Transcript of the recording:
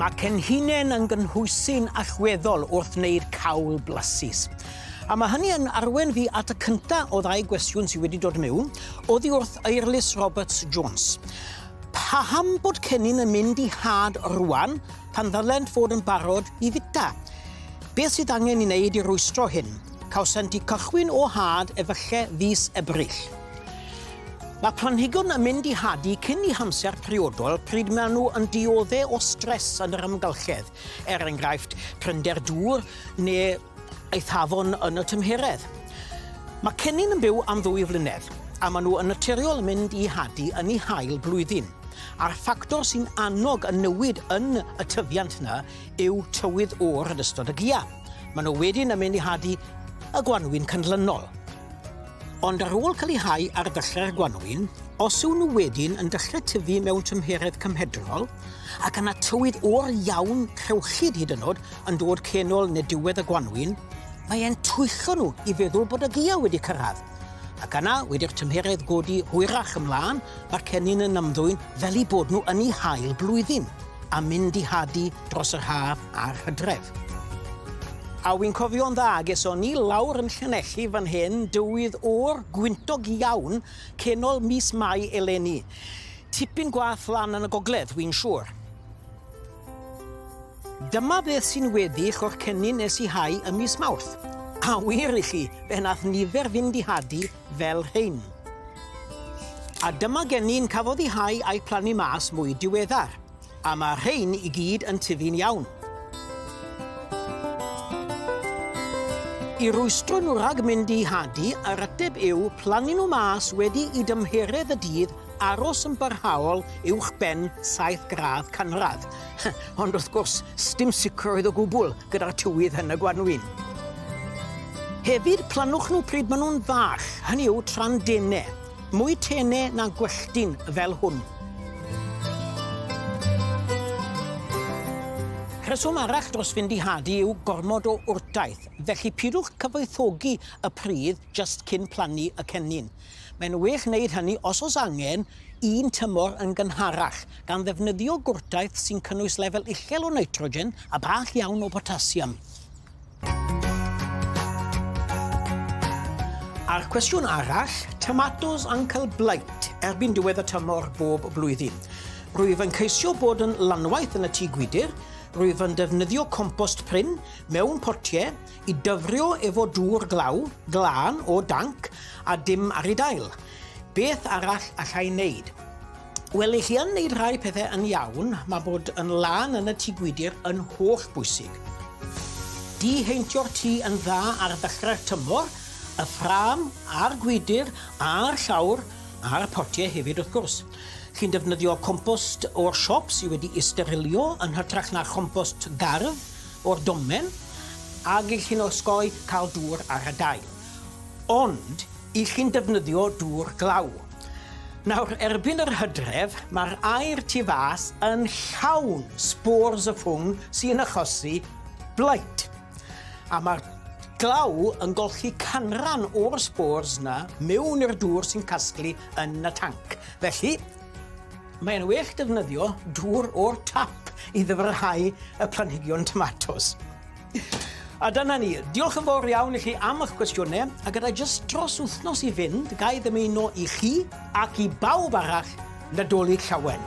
Mae cenhinen yn gynhwysyn allweddol wrth wneud cawl blasus. A mae hynny yn arwain fi at y cynta o ddau gwestiwn sydd wedi dod mewn, oddi wrth Eirlys Roberts Jones. Paham bod cennin yn mynd i had rwan pan ddylent fod yn barod i fita? Beth sydd angen i wneud i rwystro hyn? Cawsent i cychwyn o had efalle fis Ebrill. Mae planhigion yn mynd i hadu cyn i hamser priodol pryd maen nhw yn diodde o stress yn yr amgylchedd, er enghraifft prinder dŵr neu eithafon yn y tymheredd. Mae cennin yn byw am ddwy flynedd, a maen nhw yn naturiol yn mynd i hadu yn eu hail blwyddyn. A'r ffactor sy'n annog y newid yn y tyfiant yna yw tywydd oer yn ystod y gaeaf. Maen nhw wedyn yn mynd i hadu y gwanwyn cynlynol. Ond ar ôl cael eu hau ar ddechrau'r gwanwyn, os yw nhw wedyn yn dechrau tyfu mewn tymheredd cymhedrol, ac yna tywydd oer iawn, rhewllyd hyd yn oed, yn dod cenol neu diwedd y gwanwyn, mae e'n twyllo nhw i feddwl bod y gaeaf wedi cyrraedd. Ac yna, wedi'r tymheredd godi hwyrach ymlaen, mae'r cennin yn ymddwyn fel eu bod nhw yn eu hail blwyddyn, a mynd i hadu dros yr haf a'r hydref. A wi'n cofio'n dda, geson ni lawr yn Llanelli fan hyn dywydd oer, gwyntog iawn, cenol mis Mai eleni. Tipyn gwath lan yn y gogledd, wi'n siŵr. Dyma beth sy'n weddill o'r cennin nes i hau ym mis Mawrth. A wir i chi, fe nath nifer fynd i hadu fel rhein. A dyma gennin cafodd ei hau a'i plannu mas mwy diweddar. A mae rhein i gyd yn tyfu'n iawn. I rwystro nhw rhag mynd i hadu, yr ateb yw plannu nhw mas wedi i dymheredd y dydd aros yn barhaol uwch ben 7 gradd canradd. Ond wrth gwrs, sdim sicrwydd o gwbl gyda'r tywydd yn y gwanwyn. Hefyd, plannwch nhw pryd maen nhw'n fach, hynny yw tra'n dene. Mwy tene na gwelltyn fel hwn. Rheswm arall dros fynd i hadu yw gormod o wrtaith, felly pidwch cyfoethogi y pridd jyst cyn plannu y cennin. Mae'n well wneud hynny os oes angen un tymor yn gynharach, gan ddefnyddio gwrtaith sy'n cynnwys lefel uchel o nitrogen a bach iawn o botasiwm. A'r cwestiwn arall, tomatos Uncle Blight erbyn diwedd y tymor bob blwyddyn. Rwyf yn ceisio bod yn lanwaith yn y tŷ gwydr, rwyf yn defnyddio compost prin mewn potiau i dyfrio efo dŵr glaw, glân o danc a dim ar ei dail. Beth arall allai wneud? Wel, i chi yn neud rhai pethau yn iawn, mae bod yn lân yn y tŷ gwydr yn holl bwysig. Diheintio'r tŷ yn dda ar ddechrau'r tymor, y ffrâm, a'r gwydr, a'r llawr, a'r potiau hefyd wrth gwrs. Chi'n defnyddio compost o'r siop sydd wedi'i sterilio yn hytrach na chompost gardd o'r domen, ac i chi'n osgoi cael dŵr ar y dail. Ond, i chi'n defnyddio dŵr glaw. Nawr, erbyn yr hydref, mae'r aer tu fas yn llawn spores y ffwng sy'n achosi blight. A mae'r glaw yn golchi canran o'r spores 'na mewn i'r dŵr sy'n casglu yn y tanc. Felly, mae'n well defnyddio dŵr o'r tap i ddyfrhau y planhigion tomatos. A dyna ni. Diolch yn fawr iawn i chi am eich cwestiynau, a gyda jyst dros wythnos i fynd, ga i ddymuno i chi ac i bawb arall Nadolig Llawen.